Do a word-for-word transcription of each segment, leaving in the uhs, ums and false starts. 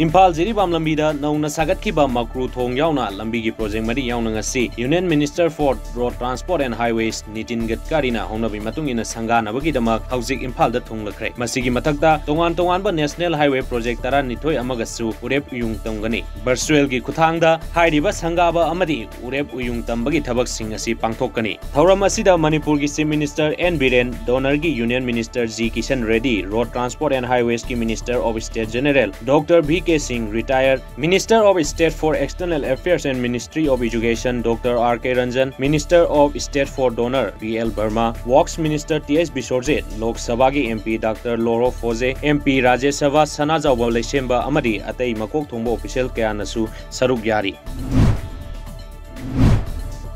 ꯏꯝꯐꯥꯜ ꯖꯤꯔꯤꯕꯥꯝ ꯂꯝꯕꯤꯗ ꯅꯧꯅ ꯁꯥꯒꯠꯈꯤꯕ ꯃꯀ꯭ꯔꯨ ꯊꯣꯡ ꯌꯥꯎꯅ ꯂꯝꯕꯤꯒꯤ project ꯃꯔꯤ ꯌꯥꯎꯅ ꯉꯁꯤ Union Minister for Road Transport and Highways Nitin ꯒꯗꯀꯥꯔꯤꯅ ꯍꯧꯅꯕꯤ ꯃꯇꯨꯡ ꯏꯟꯅ ꯁꯪꯒꯥꯅꯕꯒꯤꯗꯃꯛ ꯍꯧꯖꯤꯛ ꯏꯝꯐꯥꯜꯗ ꯊꯨꯡꯂꯈ꯭ꯔꯦ꯫ ꯃꯁꯤꯒꯤ ꯃꯊꯛꯇ ꯇꯣꯉꯥꯟ ꯇꯣꯉꯥꯟꯕ National Highway project ꯇꯔꯥꯅꯤꯊꯣꯏ ꯑꯃꯒꯁꯨ ꯎꯔꯦꯞ ꯎꯌꯨꯡ ꯇꯝꯒꯅꯤ꯫ Virtual ꯒꯤ ꯈꯨꯠꯊꯥꯡꯗ ꯍꯥꯏꯔꯤꯕ ꯁꯪꯒꯥꯕ ꯑꯃꯗꯤ ꯎꯔꯦꯞ ꯎꯌꯨꯡ ꯇꯝꯕꯒꯤ ꯊꯕꯛꯁꯤꯡ ꯑꯁꯤ ꯄꯥꯡꯊꯣꯛꯀꯅꯤ꯫ ꯊꯧꯔꯝ ꯑꯁꯤꯗ ꯃꯅꯤꯄꯨꯔꯒꯤ Chief Minister N Biren, DoNER ꯒꯤ Union Minister G Kishan Reddy, Road Transport and Highways ꯀꯤ Minister of State General doctor V K Singh, retired Minister of State for External Affairs and Ministry of Education doctor R K Ranjan, Minister of State for DoNER B L Verma, Works Minister T H Biswajit, Lok ꯁꯚꯥꯒꯤ M P doctor Lorho Pfoze, M P Rajya Sabha ꯁꯅꯥꯖꯥꯎꯕ ꯂꯩꯁꯦꯝꯕ ꯑꯃꯗꯤ ꯑꯇꯩ ꯃꯀꯣꯛ ꯊꯣꯡꯕ official ꯀꯌꯥꯅꯁꯨ ꯁꯔꯨꯛ ꯌꯥꯔꯤ꯫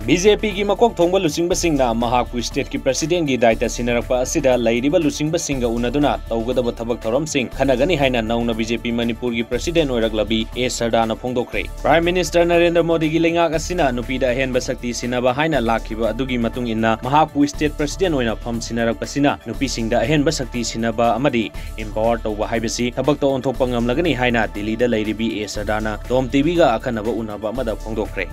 B J ꯄꯤꯒꯤ ꯃꯀꯣꯛ ꯊꯣꯡꯕ ꯂꯨꯆꯤꯡꯕꯁꯤꯡꯅ ꯃꯍꯥꯛꯄꯨ state ꯀꯤ president ꯒꯤ ꯗꯥꯏꯇ ꯁꯤꯟꯅꯔꯛꯄ ꯑꯁꯤꯗ ꯂꯩꯔꯤꯕ ꯂꯨꯆꯤꯡꯕꯁꯤꯡꯒ ꯎꯅꯗꯨꯅ ꯇꯧꯒꯗꯕ ꯊꯕꯛ ꯊꯧꯔꯝꯁꯤꯡ ꯈꯟꯅꯒꯅꯤ ꯍꯥꯏꯅ ꯅꯧꯅ ꯕꯤ ꯖꯦ ꯄꯤ ꯃꯅꯤꯄꯨꯔꯒꯤ president ꯑꯣꯏꯔꯛꯂꯕꯤ ꯑꯦ ꯁꯔꯗꯥꯅ ꯐꯣꯡꯗꯣꯛꯈ꯭ꯔꯦ꯫ Prime Minister ꯅꯔꯦꯟꯗ꯭ꯔ ꯃꯣꯗꯤꯒꯤ ꯂꯩꯉꯥꯛ ꯑꯁꯤꯅ ꯅꯨꯄꯤꯗ ꯑꯍꯦꯟꯕ ꯁꯛꯇꯤ ꯁꯤꯟꯅꯕ ꯍꯥꯏꯅ ꯂꯥꯛꯈꯤꯕ ꯑꯗꯨꯒꯤ ꯃꯇꯨꯡ ꯏꯟꯅ ꯃꯍꯥꯛꯄꯨ state president ꯑꯣꯏꯅ ꯐꯝꯁꯤꯟꯅꯔꯛꯄꯁꯤꯅ ꯅꯨꯄꯤꯁꯤꯡꯗ ꯑꯍꯦꯟꯕ ꯁꯛꯇꯤ ꯁꯤꯟꯅꯕ ꯑꯃꯗꯤ empower ꯇꯧꯕ ꯍꯥꯏꯕꯁꯤ ꯊꯕꯛꯇ ꯑꯣꯟꯊꯣꯛꯄ ꯉꯝꯂꯒꯅꯤ ꯍꯥꯏꯅ ꯗꯤꯜꯂꯤꯗ ꯂꯩꯔꯤꯕꯤ ꯑꯦ ꯁꯔꯗꯥꯅ ꯇꯣꯝ ꯇꯤ ꯚꯤꯒ ꯑꯈꯟꯅꯕ ꯎꯅꯕ ꯑꯃꯗ ꯐꯣꯡꯗꯣꯛꯈ꯭ꯔꯦ꯫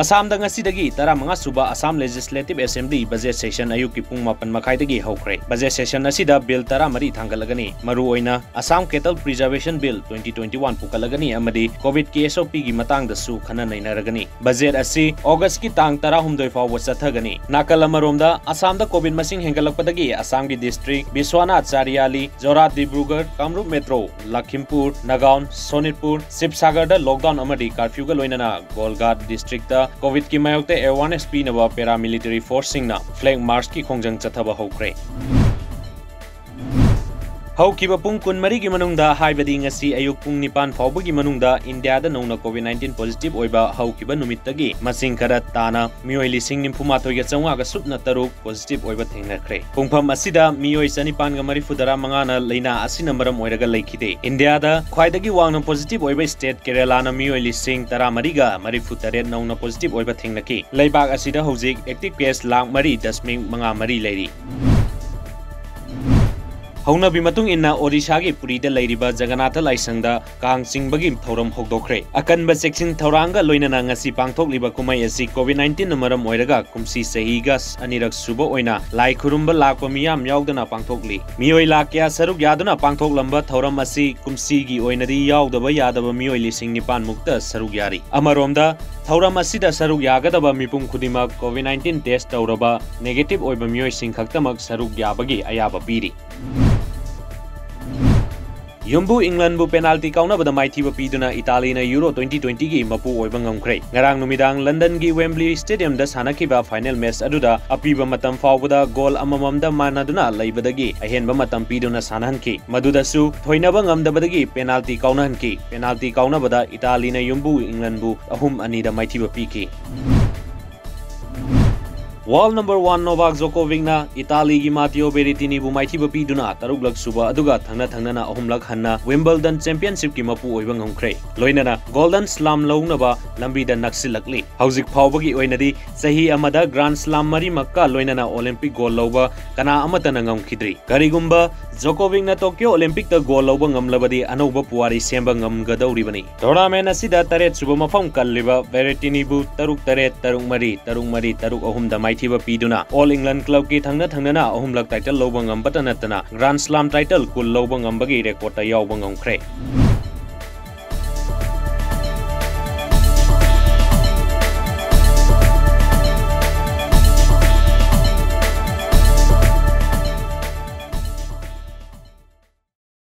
ꯑꯁꯥꯝꯗ ꯉꯁꯤꯗꯒꯤ ꯇꯔꯥꯃꯉꯥ ꯁꯨꯕ Assam Legislative Assembly budget session ꯑꯌꯨꯛꯀꯤ ꯄꯨꯡ ꯃꯥꯄꯟ ꯃꯈꯥꯏꯗꯒꯤ ꯍꯧꯈ꯭ꯔꯦ꯫ Budget session ꯑꯁꯤꯗ bill ꯇꯔꯥꯃꯔꯤ ꯊꯥꯡꯒꯠꯂꯒꯅꯤ꯫ ꯃꯔꯨꯑꯣꯏꯅ Assam Cattle Preservation Bill twenty twenty-one ꯄꯨꯈꯠꯂꯒꯅꯤ ꯑꯃꯗꯤ COVID ꯀꯤ S O P ꯒꯤ ꯃꯇꯥꯡꯗꯁꯨ ꯈꯟꯅ ꯅꯩꯅꯔꯒꯅꯤ꯫ Budget ꯑꯁꯤ August ꯀꯤ ꯇꯥꯡ ꯇꯔꯥꯍꯨꯝꯗꯣꯏ ꯐꯥꯎꯕ ꯆꯠꯊꯒꯅꯤ꯫ ꯅꯥꯀꯜ ꯑꯃꯔꯣꯝꯗ, ꯑꯁꯥꯝꯗ COVID ꯃꯁꯤꯡ ꯍꯦꯟꯒꯠꯂꯛꯄꯗꯒꯤ ꯑꯁꯥꯝꯒꯤ district Vishwanath ꯆꯥꯔꯤꯌꯥꯂꯤ, Jorhat, Dibrugarh, ꯀꯥꯃꯔꯨꯞ Metro, Lakhimpur, ꯅꯒꯥꯎꯟ, ꯁꯣꯅꯤꯠꯄꯨꯔ, ꯁꯤꯕꯁꯥꯒꯔꯗ lockdown ꯑꯃꯗꯤ curfew ꯒ ꯂꯣꯏꯅꯅ ꯒꯣꯜꯒꯥꯠ district ꯇ COVID ꯀꯤ ꯃꯥꯌꯣꯛꯇ awareness ꯄꯤꯅꯕ paramilitary force ꯁꯤꯡꯅ flag march ꯀꯤ ꯈꯣꯡꯖꯪ ꯆꯠꯊꯕ ꯍꯧꯈ꯭ꯔꯦ꯫ ꯍꯧꯈꯤꯕ ꯄꯨꯡ ꯀꯨꯟꯃꯔꯤꯒꯤ ꯃꯅꯨꯡꯗ, ꯍꯥꯏꯕꯗꯤ ꯉꯁꯤ ꯑꯌꯨꯛ ꯄꯨꯡ ꯅꯤꯄꯥꯟ ꯐꯥꯎꯕꯒꯤ ꯃꯅꯨꯡꯗ, ꯏꯟꯗꯤꯌꯥꯗ ꯅꯧꯅ COVID nineteen positive ꯑꯣꯏꯕ ꯍꯧꯈꯤꯕ ꯅꯨꯃꯤꯠꯇꯒꯤ ꯃꯁꯤꯡ ꯈꯔ ꯇꯥꯅ ꯃꯤꯑꯣꯏ ꯂꯤꯁꯤꯡ ꯅꯤꯐꯨ ꯃꯥꯊꯣꯏꯒ ꯆꯥꯝꯃꯉꯥꯒ ꯁꯨꯞꯅ ꯇꯔꯨꯛ positive ꯑꯣꯏꯕ ꯊꯦꯡꯅꯈ꯭ꯔꯦ꯫ ꯄꯨꯡꯐꯝ ꯑꯁꯤꯗ ꯃꯤꯑꯣꯏ ꯆꯅꯤꯄꯥꯟꯒ ꯃꯔꯤꯐꯨ ꯇꯔꯥ ꯃꯉꯥꯅ ꯂꯥꯏꯅꯥ ꯑꯁꯤꯅ ꯃꯔꯝ ꯑꯣꯏꯔꯒ ꯂꯩꯈꯤꯗꯦ꯫ ꯏꯟꯗꯤꯌꯥꯗ ꯈ꯭ꯋꯥꯏꯗꯒꯤ ꯋꯥꯡꯅ positive ꯑꯣꯏꯕ state ꯀꯦꯔꯦꯂꯥꯅ ꯃꯤꯑꯣꯏ ꯂꯤꯁꯤꯡ ꯇꯔꯥꯃꯔꯤꯒ ꯃꯔꯤꯐꯨ ꯇꯔꯦꯠ ꯅꯧꯅ positive ꯑꯣꯏꯕ ꯊꯦꯡꯅꯈꯤ꯫ ꯂꯩꯕꯥꯛ ꯑꯁꯤꯗ ꯍꯧꯖꯤꯛ active case ꯂꯥꯈ ꯃꯔꯤ ꯗꯁꯃꯤꯛ ꯃꯉꯥ ꯃꯔꯤ ꯂꯩꯔꯤ꯫ ꯍꯧꯅꯕꯤ ꯃꯇꯨꯡ ꯏꯟꯅ ꯑꯣꯗꯤꯁꯥꯒꯤ ꯄꯨꯔꯤꯗ ꯂꯩꯔꯤꯕ ꯖꯒꯟꯅꯥꯊ ꯂꯥꯏꯁꯪꯗ ꯀꯥꯡ ꯆꯤꯡꯕꯒꯤ ꯊꯧꯔꯝ ꯍꯧꯗꯣꯛꯈ꯭ꯔꯦ꯫ ꯑꯀꯟꯕ ꯆꯦꯛꯁꯤꯟ ꯊꯧꯔꯥꯡꯒ ꯂꯣꯏꯅꯅ ꯉꯁꯤ ꯄꯥꯡꯊꯣꯛꯂꯤꯕ ꯀꯨꯝꯍꯩ ꯑꯁꯤ COVID nineteenꯅ ꯃꯔꯝ ꯑꯣꯏꯔꯒ ꯀꯨꯝꯁꯤ ꯆꯍꯤꯒ ꯑꯅꯤꯔꯛ ꯁꯨꯕ ꯑꯣꯏꯅ ꯂꯥꯏ ꯈꯨꯔꯨꯝꯕ ꯂꯥꯛꯄ ꯃꯤꯌꯥꯝ ꯌꯥꯎꯗꯅ ꯄꯥꯡꯊꯣꯛꯂꯤ꯫ ꯃꯤꯑꯣꯏ ꯂꯥꯈ ꯀꯌꯥ ꯁꯔꯨꯛ ꯌꯥꯗꯨꯅ ꯄꯥꯡꯊꯣꯛꯂꯝꯕ ꯊꯧꯔꯝ ꯑꯁꯤ ꯀꯨꯝꯁꯤꯒꯤ ꯑꯣꯏꯅꯗꯤ ꯌꯥꯎꯗꯕ ꯌꯥꯗꯕ ꯃꯤꯑꯣꯏ ꯂꯤꯁꯤꯡ ꯅꯤꯄꯥꯟ ꯃꯨꯛꯇ ꯁꯔꯨꯛ ꯌꯥꯔꯤ꯫ ꯑꯃꯔꯣꯝꯗ, ꯊꯧꯔꯝ ꯑꯁꯤꯗ ꯁꯔꯨꯛ ꯌꯥꯒꯗꯕ ꯃꯤꯄꯨꯝ ꯈꯨꯗꯤꯡꯃꯛ COVID nineteen test ꯇꯧꯔꯕ negative ꯑꯣꯏꯕ ꯃꯤꯑꯣꯏꯁꯤꯡ ꯈꯛꯇꯃꯛ ꯁꯔꯨꯛ ꯌꯥꯕꯒꯤ ꯑꯌꯥꯕ ꯄꯤꯔꯤ꯫ ꯌꯨꯝꯕꯨ ꯏꯪꯂꯟꯕꯨ penalty ꯀꯥꯎꯅꯕꯗ ꯃꯥꯏꯊꯤꯕ ꯄꯤꯗꯨꯅ ꯏꯇꯥꯂꯤꯅ Euro twenty twentyꯒꯤ ꯃꯄꯨ ꯑꯣꯏꯕ ꯉꯝꯈ꯭ꯔꯦ꯫ ꯉꯔꯥꯡ ꯅꯨꯃꯤꯗꯥꯡ ꯂꯟꯗꯟꯒꯤ Wembley Stadiumꯗ ꯁꯥꯟꯅꯈꯤꯕ final match ꯑꯗꯨꯗ ꯑꯄꯤꯕ ꯃꯇꯝ ꯐꯥꯎꯕꯗ goal ꯑꯃꯃꯝꯗ ꯃꯥꯟꯅꯗꯨꯅ ꯂꯩꯕꯗꯒꯤ ꯑꯍꯦꯟꯕ ꯃꯇꯝ ꯄꯤꯗꯨꯅ ꯁꯥꯟꯅꯍꯟꯈꯤ꯫ ꯃꯗꯨꯗꯁꯨ ꯊꯣꯏꯅꯕ ꯉꯝꯗꯕꯗꯒꯤ penalty ꯀꯥꯎꯅꯍꯟꯈꯤ꯫ Penalty ꯀꯥꯎꯅꯕꯗ ꯏꯇꯥꯂꯤꯅ ꯌꯨꯝꯕꯨ ꯏꯪꯂꯟꯕꯨ ꯑꯍꯨꯝ ꯑꯅꯤꯗ ꯃꯥꯏꯊꯤꯕ ꯄꯤꯈꯤ꯫ World number one Novak Djokovicꯅ ꯏꯇꯥꯂꯤꯒꯤ Matteo Berrettineꯕꯨ ꯃꯥꯏꯊꯤꯕ ꯄꯤꯗꯨꯅ ꯇꯔꯨꯛꯂꯛ ꯁꯨꯕ ꯑꯗꯨꯒ ꯊꯪꯅ ꯊꯪꯅꯅ ꯑꯍꯨꯝꯂꯛ ꯍꯟꯅ Wimbledon Championshipꯀꯤ ꯃꯄꯨ ꯑꯣꯏꯕ ꯉꯝꯈ꯭ꯔꯦ꯫ ꯂꯣꯏꯅꯅ Golden Slam ꯂꯧꯅꯕ ꯂꯝꯕꯤꯗ ꯅꯛꯁꯤꯜꯂꯛꯂꯤ꯫ ꯍꯧꯖꯤꯛ ꯐꯥꯎꯕꯒꯤ ꯑꯣꯏꯅꯗꯤ ꯆꯍꯤ ꯑꯃꯗ Grand Slam ꯃꯔꯤꯃꯛꯀ ꯂꯣꯏꯅꯅ Olympic gold ꯂꯧꯕ ꯀꯅꯥ ꯑꯃꯠꯇꯅ ꯉꯝꯈꯤꯗ꯭ꯔꯤ꯫ ꯀꯔꯤꯒꯨꯝꯕ Djokovicꯅ Tokyo Olympicꯇ gold ꯂꯧꯕ ꯉꯝꯂꯕꯗꯤ ꯑꯅꯧꯕ ꯄꯨꯋꯥꯔꯤ ꯁꯦꯝꯕ ꯉꯝꯒꯗꯧꯔꯤꯕꯅꯤ꯫ Tournament ꯑꯁꯤꯗ ꯇꯔꯦꯠ ꯁꯨꯕ ꯃꯐꯝ ꯀꯜꯂꯤꯕ Berrettineꯕꯨ ꯇꯔꯨꯛ ꯇꯔꯦꯠ, ꯇꯔꯨꯛ ꯃꯔꯤ, ꯇꯔꯨꯛ ꯃꯔꯤ, ꯇꯔꯨꯛ ꯑꯍꯨꯝꯗ ꯃꯥꯏꯊꯤꯕ ꯄꯤꯗꯨꯅ All England Clubꯀꯤ ꯊꯪꯅ ꯊꯪꯅꯅ ꯑꯍꯨꯝꯂꯛ title ꯂꯧꯕ ꯉꯝꯕꯇ ꯅꯠꯇꯅ Grand Slam title ꯀꯨꯟ ꯂꯧꯕ ꯉꯝꯕꯒꯤ recordꯇ ꯌꯥꯎꯕ ꯉꯝꯈ꯭ꯔꯦ꯫